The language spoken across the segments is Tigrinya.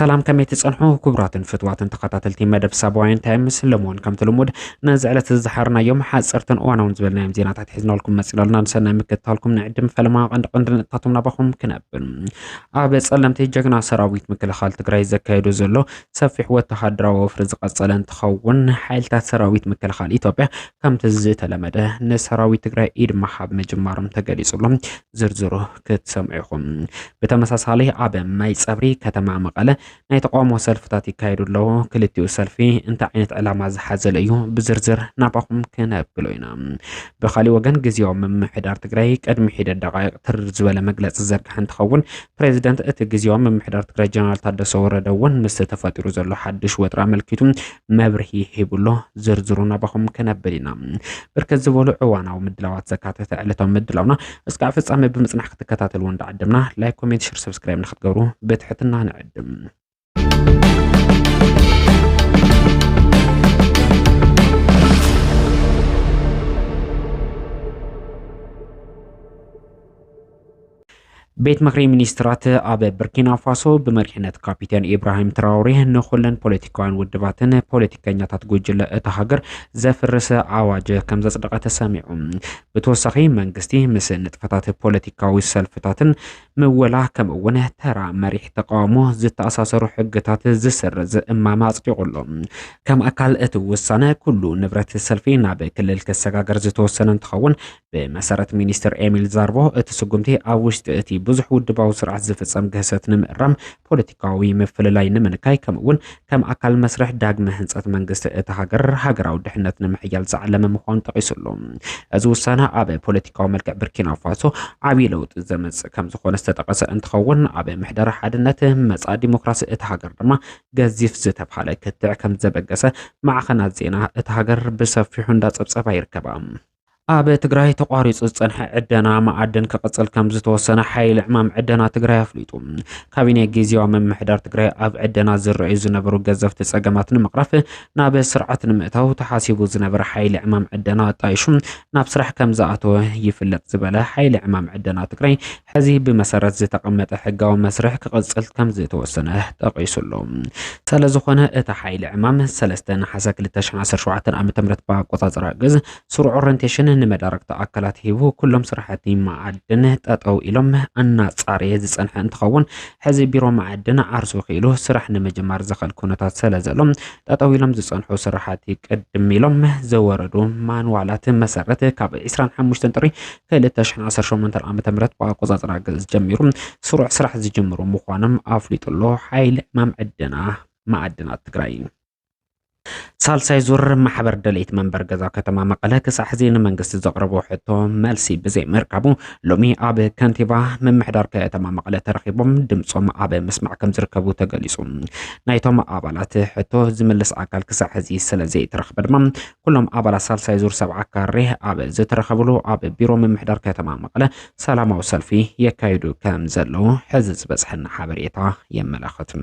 ሰላም፣ ከመይ ትጸንሑ ክቡራትን ፍትዋትን ተኸታተልቲ መደብ ሳባውያን ታይምስ? ሎሚ እውን ከምቲ ልሙድ ነዚ ዕለት ዝሓርናዮም ሓጸርትን እዋናውን ዝበልናዮም ዜናታት ሒዝናልኩም መጺና ኣለና። ንሰናይ ምክትታልኩም ንዕድም። ፈለማ ቀንዲ ቀንዲ ነጥብታቶም ናባኹም ክነብል። ኣብ ጸለምቲ ጀግና ሰራዊት ምክልኻል ትግራይ ዘካየዶ ዘሎ ሰፊሕ ወተሃደራዊ ወፍሪ ዝቐጸለ እንትኸውን፣ ሓይልታት ሰራዊት ምክልኻል ኢትዮጵያ ከምቲ ዝተለመደ ንሰራዊት ትግራይ ኢድ ምሃብ ምጅማሮም ተገሊጹ ኣሎ። ዝርዝሩ ክትሰምዑ ኢኹም። ብተመሳሳሊ ኣብ ማይ ጸብሪ ከተማ መቐለ ናይ ተቃውሞ ሰልፍታት ይካየዱ ኣለዉ። ክልቲኡ ሰልፊ እንታይ ዓይነት ዕላማ ዝሓዘለ እዩ? ብዝርዝር ናባኹም ክነብሎ ኢና። ብኻሊእ ወገን፣ ግዜያዊ ምምሕዳር ትግራይ ቅድሚ ሒደት ደቃይቕ ትርር ዝበለ መግለጺ ዝዘርግሐ እንትኸውን፣ ፕሬዚደንት እቲ ግዜያዊ ምምሕዳር ትግራይ ጀነራል ታደሰ ወረደ እውን ምስቲ ተፈጢሩ ዘሎ ሓድሽ ወጥሪ ኣመልኪቱ መብርሂ ሂቡ ኣሎ። ዝርዝሩ ናባኹም ክነብል ኢና። ብርክት ዝበሉ እዋናዊ ምድላዋት ዘካተተ ዕለታዊ ምድላውና እስካዕ ፍጻሜ ብምጽናሕ ክትከታተልዎ እንዳዓደምና፣ ላይክ፣ ኮሜንት፣ ሸር፣ ሰብስክራይብ ንክትገብሩ ብትሕትና ንዕድም። ቤት ምኽሪ ሚኒስትራት ኣብ ብርኪና ፋሶ ብመሪሕነት ካፒቴን ኢብራሂም ትራውሬ ንኹለን ፖለቲካውያን ውድባትን ፖለቲከኛታት ጉጅለ እታ ሃገር ዘፍርስ ኣዋጅ ከም ዘጽደቐ ተሰሚዑ። ብተወሳኺ መንግስቲ ምስ ንጥፈታት ፖለቲካዊ ሰልፍታትን ምወላ ከምኡ እውን ተራ መሪሕ ተቃውሞ ዝተኣሳሰሩ ሕግታት ዝስርዝ እማመ ኣጽዲቑ ኣሎ። ከም ኣካል እቲ ውሳነ ኩሉ ንብረት ሰልፊ ናብ ክልል ክሰጋገር ዝተወሰነ እንትኸውን፣ ብመሰረት ሚኒስትር ኤሚል ዛርቦ፣ እቲ ስጉምቲ ኣብ ውሽጢ እቲ ብዙሕ ውድባዊ ስርዓት ዝፍጸም ግህሰት ንምእራም፣ ፖለቲካዊ ምፍልላይ ንምንካይ፣ ከምኡ እውን ከም ኣካል መስርሕ ዳግመ ህንጸት መንግስቲ እታ ሃገር ሃገራዊ ድሕነት ንምሕያል ዝዓለመ ምዃኑ ጠቒሱ ኣሎ። እዚ ውሳነ ኣብ ፖለቲካዊ መልክዕ ብርኪና ፋሶ ዓብዪ ለውጢ ዘምጽእ ከም ዝኾነ ዝተጠቐሰ እንትኸውን፣ ኣብ ምሕደራ ሓድነት መጻኢ ዲሞክራሲ እታ ሃገር ድማ ገዚፍ ዝተብሃለ ክትዕ ከም ዘበገሰ ማዕኸናት ዜና እታ ሃገር ብሰፊሑ እንዳጸብጸባ ይርከባ። ኣብ ትግራይ ተቋሪጹ ዝጸንሐ ዕደና መዓድን ክቕጽል ከም ዝተወሰነ ሓይሊ ዕማም ዕደና ትግራይ ኣፍሊጡ። ካቢኔ ግዜያዊ ምምሕዳር ትግራይ ኣብ ዕደና ዝረኣዩ ዝነበሩ ገዘፍቲ ጸገማት ንምቕራፍ ናብ ስርዓት ንምእታው ተሓሲቡ ዝነበረ ሓይሊ ዕማም ዕደና ኣጣይሹ ናብ ስራሕ ከም ዝኣተወ ይፍለጥ ዝበለ ሓይሊ ዕማም ዕደና ትግራይ፣ ሕዚ ብመሰረት ዝተቐመጠ ሕጋዊ መስርሕ ክቕጽል ከም ዝተወሰነ ጠቒሱ ኣሎ። ስለ ዝኾነ እቲ ሓይሊ ዕማም ሰለስተ ነሓሰ ክልተ ሽሕን ዓሰርተ ሸውዓተን ዓመተ ምህረት ብኣቆጻጽራ ግእዝ ስሩዕ ኦሪንቴሽን ንመዳርግቲ ኣካላት ሂቡ ኩሎም ስራሕቲ መዓድን ጠጠው ኢሎም እናጻረየ ዝጸንሐ እንትኸውን፣ ሕዚ ቢሮ መዓድን ዓርሱ ክኢሉ ስራሕ ንምጅማር ዘኽእል ኩነታት ስለ ዘሎ፣ ጠጠው ኢሎም ዝጸንሑ ስራሕቲ ቅድም ኢሎም ዘወረዱ ማንዋላት መሰረት ካብ ዕስራን ሓሙሽተን ጥሪ ክልተ ሽሕን ዓሰርተ ሸሞንተን ዓመተ ምህረት ብኣቆጻጽራ ግእዝ ጀሚሩ ስሩዕ ስራሕ ዝጅምሩ ምዃኖም ኣፍሊጡ ኣሎ ሓይሊ ዕማም ዕደና መዓድናት ትግራይ። ሳልሳይ ዙር ማሕበር ደለይቲ መንበሪ ገዛ ከተማ መቐለ ክሳዕ ሕዚ ንመንግስቲ ዘቕረቦ ሕቶ መልሲ ብዘይምርካቡ፣ ሎሚ ኣብ ከንቲባ ምምሕዳር ከተማ መቐለ ተረኺቦም ድምፆም ኣብ ምስማዕ ከም ዝርከቡ ተገሊጹ። ናይቶም ኣባላት ሕቶ ዝምልስ ኣካል ክሳዕ ሕዚ ስለ ዘይተረኽበ ድማ፣ ኩሎም ኣባላት ሳልሳይ ዙር ሰብዓ ካሬ ኣብ ዝተረኸብሉ ኣብ ቢሮ ምምሕዳር ከተማ መቐለ ሰላማዊ ሰልፊ የካይዱ ከም ዘለዉ ሕዚ ዝበጽሐና ሓበሬታ የመላኽት።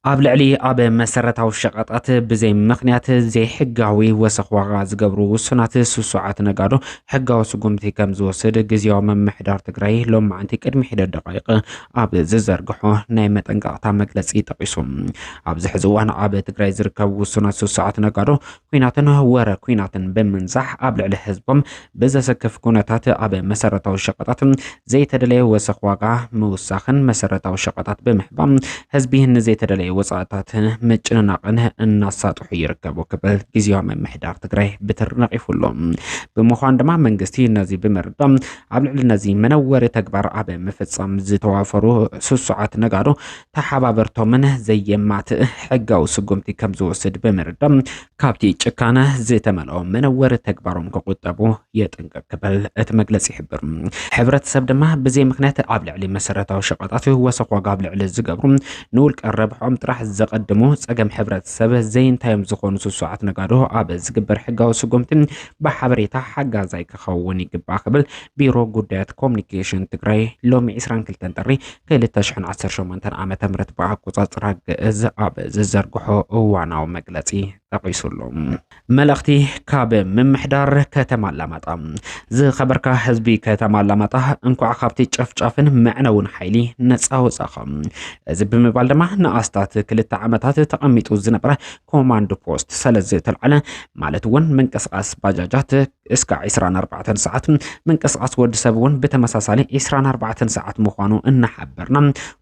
ኣብ ልዕሊ ኣብ መሰረታዊ ሸቐጣት ብዘይ ምኽንያት ዘይሕጋዊ ወሰኽ ዋጋ ዝገብሩ ውሱናት ስሱዓት ነጋዶ ሕጋዊ ስጉምቲ ከም ዝወስድ ግዝያዊ ምምሕዳር ትግራይ ሎማዕንቲ ቅድሚ ሒደት ደቃይቕ ኣብ ዝዘርግሖ ናይ መጠንቀቕታ መግለጺ ጠቒሱ። ኣብዚ ሕዚ እዋን ኣብ ትግራይ ዝርከቡ ውሱናት ስሱዓት ነጋዶ ኲናትን ወረ ኲናትን ብምንዛሕ ኣብ ልዕሊ ህዝቦም ብዘሰክፍ ኩነታት ኣብ መሰረታዊ ሸቐጣት ዘይተደለየ ወሰኽ ዋጋ ምውሳኽን መሰረታዊ ሸቐጣት ብምሕባም ህዝቢ ንዘይተደለየ ወፃእታት ምጭንናቕን እናሳጥሑ ይርከቡ ክብል ግዝያዊ ምምሕዳር ትግራይ ብትሪ ነቒፉ ኣሎ። ብምዃኑ ድማ መንግስቲ ነዚ ብምርዳእ ኣብ ልዕሊ ነዚ መነወሪ ተግባር ኣብ ምፍፃም ዝተዋፈሩ ስሱዓት ነጋዶ ተሓባበርቶምን ዘየማትእ ሕጋዊ ስጉምቲ ከም ዝወስድ ብምርዳእ ካብቲ ጭካነ ዝተመልኦ መነወሪ ተግባሮም ክቁጠቡ የጠንቅቕ ክብል እቲ መግለጺ ይሕብር። ሕብረተሰብ ድማ ብዘይ ምኽንያት ኣብ ልዕሊ መሰረታዊ ሸቐጣት ወሰኽ ዋጋ ኣብ ልዕሊ ዝገብሩ ንውልቀ ረብሖም ጥራሕ ዘቐድሙ ጸገም ሕብረተሰብ ዘይንታዮም ዝኾኑ ስሱዓት ነጋዶ ኣብ ዝግበር ሕጋዊ ስጉምቲ ብሓበሬታ ሓጋዛይ ክኸውን ይግባእ ክብል ቢሮ ጉዳያት ኮሙኒኬሽን ትግራይ ሎሚ ዕስራን ክልተን ጥሪ ክልተ ሽሕን ዓሰርተ ሸሞንተን ዓመተ ምህረት ብኣቆጻጽራ ግእዝ ኣብ ዝዘርግሖ እዋናዊ መግለጺ ጠቒሱ ኣሎ። መልእኽቲ ካብ ምምሕዳር ከተማ ኣላማጣ። ዝኸበርካ ህዝቢ ከተማ ኣላማጣ፣ እንኳዕ ካብቲ ጨፍጫፍን መዕነውን ሓይሊ ነጻ ወጻኻ። እዚ ብምባል ድማ ንኣስታት ክልተ ዓመታት ተቐሚጡ ዝነበረ ኮማንድ ፖስት ስለ ዝተልዓለ፣ ማለት እውን ምንቅስቓስ ባጃጃት እስካዕ ዕስራን ኣርባዕተን ሰዓት፣ ምንቅስቓስ ወዲ ሰብ እውን ብተመሳሳሊ ዕስራን ኣርባዕተን ሰዓት ምዃኑ እናሓበርና፣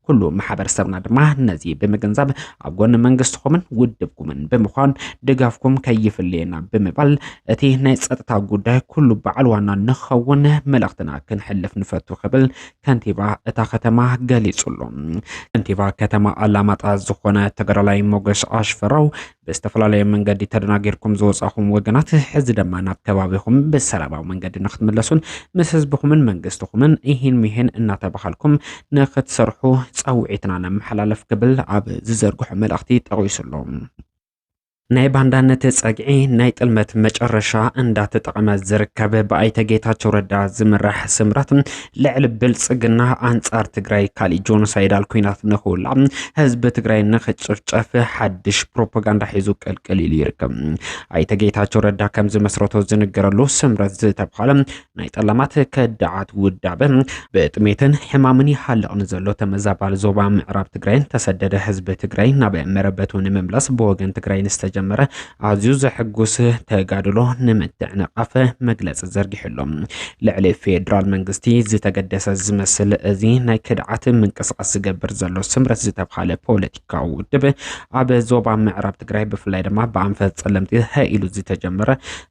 ኩሉ ማሕበረሰብና ድማ ነዚ ብምግንዛብ ኣብ ጎኒ መንግስትኹምን ውድብኩምን ብምዃን ድጋፍኩም ከይፍለየና ብምባል፣ እቲ ናይ ጸጥታ ጉዳይ ኩሉ በዓል ዋና ንኸውን መልእኽትና ክንሕልፍ ንፈቱ ክብል ከንቲባ እታ ከተማ ገሊጹ ኣሎ። ከንቲባ ከተማ ኣላማጣ ዝኾነ ተጋዳላይ ሞገስ ኣሽፈራው፣ ብዝተፈላለየ መንገዲ ተደናጊርኩም ዝወጻኹም ወገናት፣ ሕዚ ድማ ናብ ከባቢኹም ብሰላማዊ መንገዲ ንክትምለሱን ምስ ህዝብኹምን መንግስትኹምን ኢሂን ሚሂን እናተባሃልኩም ንክትሰርሑ ጻውዒትና ነመሓላልፍ ክብል ኣብ ዝዘርግሖ መልእኽቲ ጠቒሱ ኣሎ። ናይ ባንዳነት ጸግዒ ናይ ጥልመት መጨረሻ እንዳተጠቐመ ዝርከብ ብኣይተ ጌታቸው ረዳ ዝምራሕ ስምረት፣ ልዕሊ ብልጽግና ኣንጻር ትግራይ ካሊእ ጆኖሳይዳል ኲናት ንኽውላዕ፣ ህዝቢ ትግራይ ንኽጭፍጨፍ ሓድሽ ፕሮፓጋንዳ ሒዙ ቅልቅል ኢሉ ይርከብ። ኣይተ ጌታቸው ረዳ ከም ዝመስረቶ ዝንገረሉ ስምረት ዝተብሃለ ናይ ጠላማት ከዳዓት ውዳበ፣ ብጥሜትን ሕማምን ይሃልቕ ንዘሎ ተመዛባሊ ዞባ ምዕራብ ትግራይን ተሰደደ ህዝቢ ትግራይ ናብ መረበቱ ንምምላስ ብወገን ትግራይ ዝተጀመረ ኣዝዩ ዘሕጉስ ተጋድሎ ንምትዕንቓፍ መግለጺ ዘርጊሑ ኣሎ። ልዕሊ ፌዴራል መንግስቲ ዝተገደሰ ዝመስል እዚ ናይ ክድዓት ምንቅስቓስ ዝገብር ዘሎ ስምረት ዝተብሃለ ፖለቲካዊ ውድብ፣ ኣብ ዞባ ምዕራብ ትግራይ ብፍላይ ድማ ብኣንፈት ጸለምቲ ሃ ኢሉ ዝተጀመረ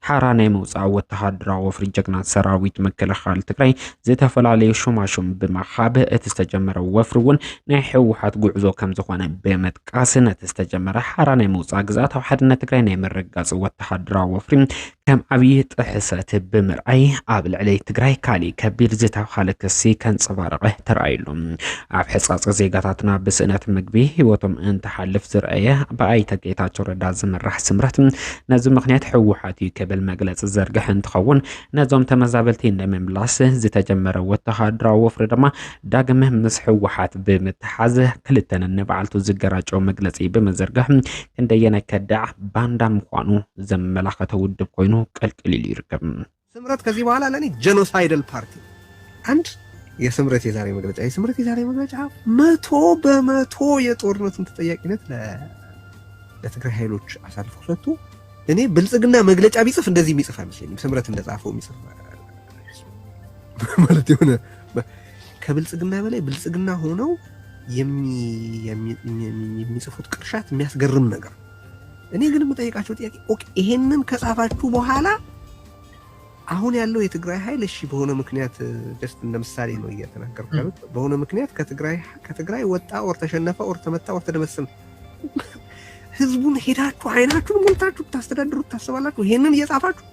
ሓራ ናይ ምውጻእ ወተሃደራዊ ወፍሪ ጀግና ሰራዊት ምክልኻል ትግራይ ዝተፈላለዩ ሹማሹም ብምሃብ እቲ ዝተጀመረ ወፍሪ እውን ናይ ህወሓት ጉዕዞ ከም ዝኾነ ብምጥቃስ፣ ነቲ ዝተጀመረ ሓራ ናይ ምውጻእ ግዝኣታዊ ሓድነት ትግራይ ናይ ምርግጋጽ ወተሃደራዊ ወፍሪ ከም ዓብዪ ጥሕሰት ብምርኣይ፣ ኣብ ልዕሊ ትግራይ ካሊእ ከቢድ ዝተብሃለ ክሲ ከንጸባርቕ ተራእዩ ኣሎ። ኣብ ሕጻጽ ዜጋታትና ብስእነት ምግቢ ህይወቶም እንትሓልፍ ዝረኣየ ብኣይተ ጌታቸው ረዳ ዝምራሕ ስምረት፣ ነዚ ምኽንያት ህወሓት እዩ ክብል መግለጺ ዘርግሐ እንትኸውን፣ ነዞም ተመዛበልቲ ንምምላስ ዝተጀመረ ወተሃደራዊ ወፍሪ ድማ ዳግም ምስ ህወሓት ብምትሓዝ፣ ክልተ ነንባዕልቱ ዝገራጨው መግለጺ ብምዝርጋሕ፣ ክንደየናይ ከዳዕ ባንዳ ምዃኑ ዘመላኸተ ውድብ ኮይኑ ቅልቅል ኢሉ ይርከብ። ስምረት ከዚህ በኋላ ለእኔ ጀኖሳይዳል ፓርቲ። አንድ የስምረት የዛሬ መግለጫ፣ የስምረት የዛሬ መግለጫ መቶ በመቶ የጦርነቱን ተጠያቂነት ለ-፣ ለትግራይ ኃይሎች አሳልፎ ሰጥቶ፣ እኔ ብልጽግና መግለጫ ቢጽፍ እንደዚህ የሚጽፍ አይመስለኝም። ስምረት እንደጻፈው የሚጽፍ ማለት የሆነ በ-፣ ከብልጽግና በላይ ብልጽግና ሆነው የሚ-፣ የሚ-፣ የሚ-፣ የሚጽፉት ቅርሻት የሚያስገርም ነገር። እኔ ግን የምጠይቃቸው ጥያቄ፣ ኦኬ፣ ይሄንን ከጻፋችሁ በኋላ አሁን ያለው የትግራይ ኃይል፣ እሺ፣ በሆነ ምክንያት፣ just እንደ ምሳሌ ነው እየተናገርኩ ም። ያሉት፣ በሆነ ምክንያት ከትግራይ፣ ከትግራይ ወጣ፣ ኦር ተሸነፈ፣ ኦር ተመታ፣ ኦር ተደመሰሰ። ህዝቡን ሄዳችሁ አይናችሁን ሞልታችሁ ታስተዳድሩት ታስባላችሁ? ይሄንን እየጻፋችሁ፣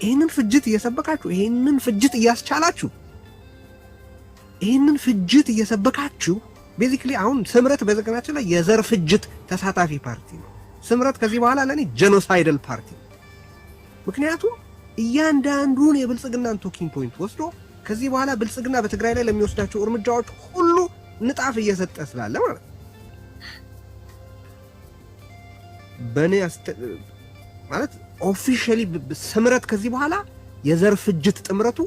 ይሄንን ፍጅት እየሰበካችሁ፣ ይሄንን ፍጅት እያስቻላችሁ፣ ይሄንን ፍጅት እየሰበካችሁ፣ basically አሁን ስምረት በዘገናችን ላይ የዘር ፍጅት ተሳታፊ ፓርቲ ነው። ስምረት ከዚህ በኋላ ለእኔ ጀኖሳይዳል ፓርቲ ነው። ምክንያቱም እያንዳንዱን የብልጽግናን ቶኪንግ ፖይንት ወስዶ ከዚህ በኋላ ብልጽግና በትግራይ ላይ ለሚወስዳቸው እርምጃዎች ሁሉ ንጣፍ እየሰጠ ስላለ ማለት ነው። በእኔ አስተ-፣ ማለት ኦፊሻሊ ብ-፣ ብ-፣ ስምረት ከዚህ በኋላ የዘር ፍጅት ጥምረቱ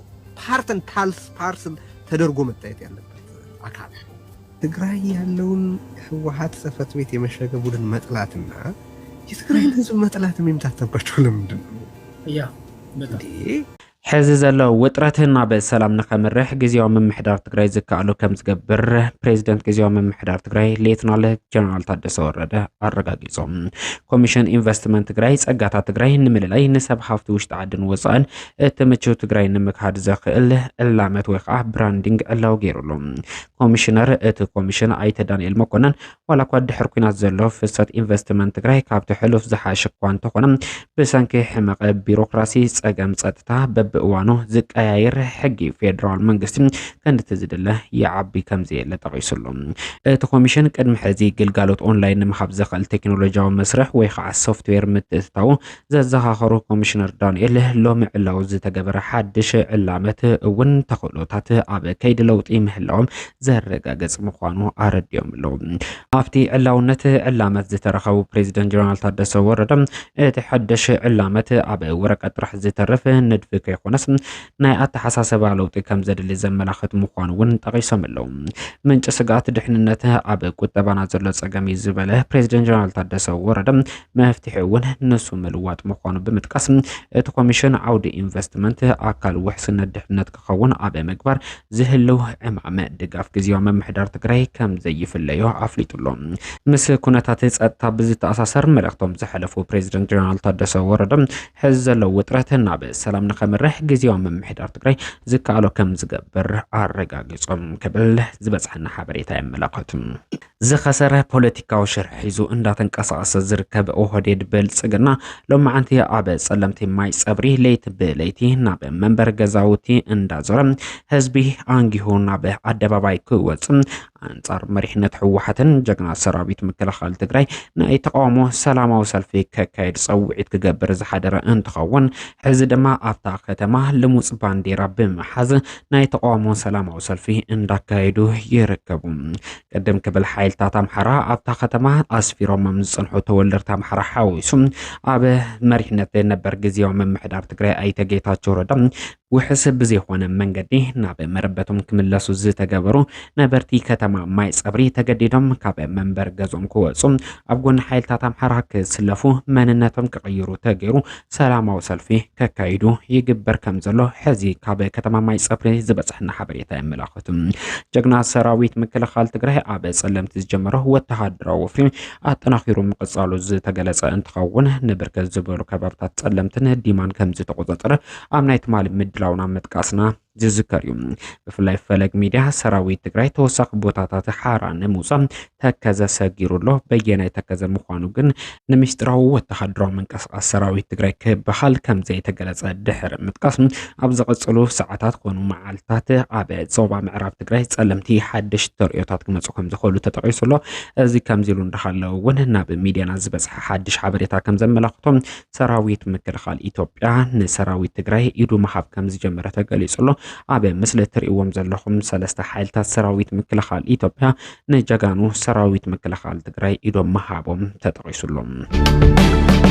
ፓርት ኤንድ ፓርስ-፣ ፓርስል ተደርጎ መታየት ያለበት አካል ነው። ትግራይ ያለውን ህወሓት ጽሕፈት ቤት የመሸገ ቡድን መጥላትና የትግራይን ህዝብ መጥላት የሚምታተባቸው ለምንድን ነው? ያ፣ በጣም። እንዴ? ሕዚ ዘሎ ውጥረት ናብ ሰላም ንኸምርሕ ግዜያዊ ምምሕዳር ትግራይ ዝከኣሎ ከም ዝገብር ፕሬዚደንት ግዜያዊ ምምሕዳር ትግራይ ሌትናል ጀነራል ታደሰ ወረደ ኣረጋጊጾም። ኮሚሽን ኢንቨስትመንት ትግራይ ጸጋታት ትግራይ ንምልላይ ንሰብ ሃፍቲ ውሽጢ ዓድን ወጻእን እትምችው ትግራይ ንምክሃድ ዘኽእል እላመት ወይ ከዓ ብራንዲንግ ዕላዊ ገይሩ ኣሎ። ኮሚሽነር እቲ ኮሚሽን ኣይተ ዳንኤል መኮነን፣ ዋላ እኳ ድሕሪ ኲናት ዘሎ ፍሰት ኢንቨስትመንት ትግራይ ካብቲ ሕሉፍ ዝሓሸ እኳ እንተኾነ፣ ብሰንኪ ሕመቐ ቢሮክራሲ፣ ጸገም ጸጥታ፣ በቢ ብእዋኑ ዝቀያየር ሕጊ ፌዴራል መንግስቲ ክንድቲ ዝድለ ይዓቢ ከም ዘየለ ጠቒሱሉ። እቲ ኮሚሽን ቅድሚ ሕዚ ግልጋሎት ኦንላይን ንምሃብ ዘኽእል ቴክኖሎጂያዊ መስርሕ ወይ ከዓ ሶፍትዌር ምትእትታው ዘዘኻኸሩ ኮሚሽነር ዳንኤል፣ ሎሚ ዕላዊ ዝተገበረ ሓድሽ ዕላመት እውን ተኽእሎታት ኣብ ከይዲ ለውጢ ምህላዎም ዘረጋገጽ ምዃኑ ኣረዲኦም ኣለዉ። ኣብቲ ዕላውነት ዕላመት ዝተረኸቡ ፕሬዚደንት ጀነራል ታደሰ ወረደ፣ እቲ ሓድሽ ዕላመት ኣብ ወረቀት ጥራሕ ዝተርፍ ንድፊ ከይኮነስ ናይ ኣተሓሳሰባ ለውጢ ከም ዘድሊ ዘመላኽት ምዃኑ እውን ጠቒሶም ኣለዉ። ምንጪ ስግኣት ድሕንነት ኣብ ቁጠባና ዘሎ ጸገም እዩ ዝበለ ፕሬዚደንት ጀነራል ታደሰ ወረደ፣ መፍትሒ እውን ንሱ ምልዋጥ ምዃኑ ብምጥቃስ፣ እቲ ኮሚሽን ዓውዲ ኢንቨስትመንት ኣካል ውሕስነት ድሕንነት ክኸውን ኣብ ምግባር ዝህልው ዕማም ድጋፍ ግዜያዊ ምምሕዳር ትግራይ ከም ዘይፍለዮ ኣፍሊጡ ኣሎ። ምስ ኩነታት ጸጥታ ብዝተኣሳሰር መልእኽቶም ዘሕለፉ ፕሬዚደንት ጀነራል ታደሰ ወረደ፣ ሕዚ ዘሎ ውጥረት ናብ ሰላም ንኸምርሕ ግዜያዊ ምምሕዳር ትግራይ ዝከኣሎ ከም ዝገብር ኣረጋጊጾም ክብል ዝበጽሐና ሓበሬታ የመላኽት። ዝኸሰረ ፖለቲካዊ ሽርሒ ሒዙ እንዳተንቀሳቐሰ ዝርከብ ኦህዴድ ብልጽግና፣ ሎማዓንቲ ኣብ ጸለምቲ ማይ ጸብሪ ለይቲ ብለይቲ ናብ መንበሪ ገዛውቲ እንዳዞረ ህዝቢ ኣንጊሁ ናብ ኣደባባይ ክወጽእ፣ ኣንጻር መሪሕነት ህወሓትን ጀግና ሰራዊት ምክልኻል ትግራይ ናይ ተቃውሞ ሰላማዊ ሰልፊ ከካየድ ጸውዒት ክገብር ዝሓደረ እንትኸውን፣ ሕዚ ድማ ኣብታ ከተማ ልሙጽ ባንዴራ ብምሓዝ ናይ ተቃውሞ ሰላማዊ ሰልፊ እንዳካየዱ ይርከቡ። ቅድም ክብል ሓይልታት ኣምሓራ ኣብታ ከተማ ኣስፊሮሞም ዝጸንሑ ተወለድቲ ኣምሓራ ሓዊሱ፣ ኣብ መሪሕነት ነበር ግዜያዊ ምምሕዳር ትግራይ ኣይተ ጌታቸው ረዳ ውሕስ ብዘይኮነ መንገዲ ናብ መረበቶም ክምለሱ ዝተገበሩ ነበርቲ ከተማ ማይ ጸብሪ ተገዲዶም ካብ መንበር ገዝኦም ክወጹ፣ ኣብ ጎኒ ሓይልታት ኣምሓራ ክስለፉ፣ መንነቶም ክቕይሩ ተገይሩ ሰላማዊ ሰልፊ ከካይዱ ይግበር ከም ዘሎ ሕዚ ካብ ከተማ ማይ ጸብሪ ዝበጽሐና ሓበሬታ የመላኽት። ጀግና ሰራዊት ምክልኻል ትግራይ ኣብ ጸለምቲ ዝጀመሮ ወተሃደራዊ ወፍሪ ኣጠናኺሩ ምቕጻሉ ዝተገለጸ እንትኸውን፣ ንብርክት ዝበሉ ከባብታት ጸለምትን ዲማን ከም ዝተቆጻጸረ ኣብ ናይ ትማሊ ምድላውና ምጥቃስና ዝዝከር እዩ። ብፍላይ ፈለግ ሚድያ፣ ሰራዊት ትግራይ ተወሳኺ ቦታታት ሓራ ንምውጻእ ተከዘ ሰጊሩ ኣሎ። በየናይ ተከዘ ምዃኑ ግን ንምስጢራዊ ወተሃደራዊ ምንቅስቃስ ሰራዊት ትግራይ ክበሃል ከም ዘይተገለጸ ድሕሪ ምጥቃስ፣ ኣብ ዝቕጽሉ ሰዓታት ኮኑ መዓልታት ኣብ ዞባ ምዕራብ ትግራይ ጸለምቲ ሓድሽ ተርእዮታት ክመጹ ከም ዝኽእሉ ተጠቒሱ ኣሎ። እዚ ከምዚ ኢሉ እንዳሃለወ እውን፣ ናብ ሚድያና ዝበጽሐ ሓድሽ ሓበሬታ ከም ዘመላኽቶ፣ ሰራዊት ምክልኻል ኢትዮጵያ ንሰራዊት ትግራይ ኢዱ ምሃብ ከም ዝጀመረ ተገሊጹ ኣሎ። ኣብ ምስሊ እትርእይዎም ዘለኹም ሰለስተ ሓይልታት ሰራዊት ምክልኻል ኢትዮጵያ ንጀጋኑ ሰራዊት ምክልኻል ትግራይ ኢዶም ምሃቦም ተጠቒሱ ኣሎ።